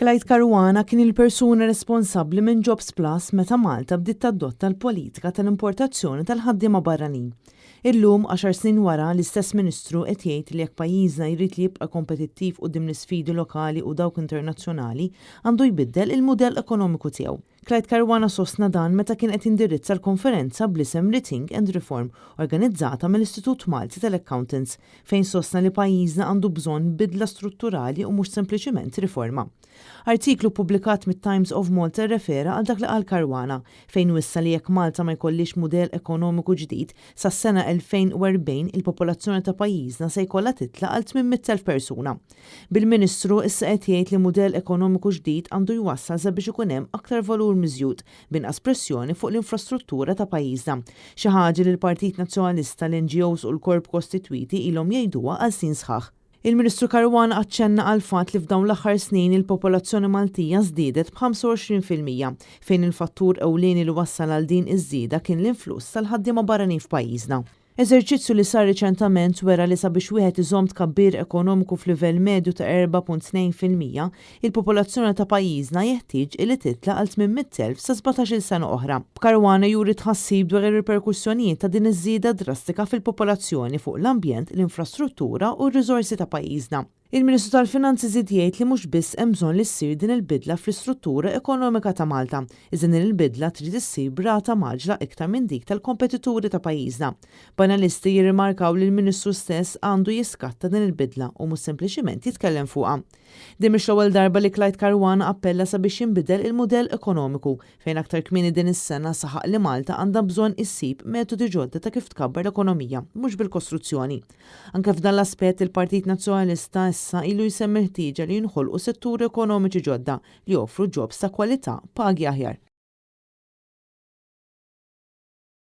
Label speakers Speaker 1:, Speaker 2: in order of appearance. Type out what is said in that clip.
Speaker 1: Clyde Caruana kien il-persuna responsabbli minn Jobs Plus meta Malta bdiet tadotta l-politika tal-importazzjoni tal-ħaddiema barranin. Illum, għaxar snin wara, l-istess Ministru qed jgħid li jekk pajjiżna jrid li jibqa' kompetittiv quddiem l-isfidi lokali u dawk internazzjonali, għandu jbiddel il-mudell ekonomiku tiegħu. Clyde Caruana sostna dan meta kien qed jindirizza l-konferenza bl-isem Rethink and Reform organizzata mill-Istitut Malti tal-Accountants, fejn sostna li pajjiżna għandu bżonn bidla strutturali u mhux sempliċiment riforma. Artiklu ppubblikat mit-Times of Malta rrefera għal dak li qal Caruana, fejn wissa li jekk Malta ma jkollhiex mudell ekonomiku ġdid, sas-sena 2040 il-popolazzjoni ta' pajjiżna se jkollha titla' għal 800,000 persuna. Bil-Ministru issa qed jgħid li mudell ekonomiku ġdid għandu jwassal sabiex ikun hemm aktar valur miżjud b'inqas pressjoni fuq l-infrastruttura ta' pajjiżna. Xi ħaġa li l-Partit Nazzjonalista, l-NGOs u l-korp kostitwiti ilhom jgħiduha għal snin sħaħ. Il-Ministru Caruana aċċenna għall-fatt li f'dawn l-aħħar snin il-popolazzjoni Maltija żdiedet b'25%, fejn il-fattur ewlieni li wassal għal din iż-żieda kien l-influss tal-ħaddiema barranin f'pajjiżna. Eżerċizzju li sar riċentament wera li sabiex wieħed iżomm tkabbir ekonomiku f'livell medju ta' 4.2%, il-popolazzjoni ta' pajjiżna jeħtieġ illi titla' għal 800,000 sa 17-il sena oħra. B'Caruana juri tħassib dwar ir-riperkussjonijiet ta' din iż-żieda drastika fil-popolazzjoni fuq l-ambjent, l-infrastruttura u r-riżorsi ta' pajjiżna. Il-Ministru tal-Finanzi żied jgħid li mhux biss hemm bżonn li ssir din il-bidla fl-istruttura ekonomika ta' Malta, iżda din il-bidla trid issir b'rata mgħaġġla iktar minn dik tal-kompetituri ta' pajjiżna. B'analisti jirrimarkaw li l-Ministru stess għandu jiskatta din il-bidla u mhux sempliċiment jitkellem fuqha. Din mhix l-ewwel darba li Clyde Caruana appella sabiex jinbidel il-mudell ekonomiku, fejn aktar kmieni din is-sena saħaq li Malta għandha bżonn issib metodi ġodda ta' kif tkabbar l-ekonomija, mhux bil-kostruzzjoni. Anke f'dan l-aspett il-Partit Nazzjonalista issa ilu jsemmi l-ħtieġa li jinħolqu setturi ekonomiċi ġodda li joffru jobs ta' kwalità, pagi aħjar.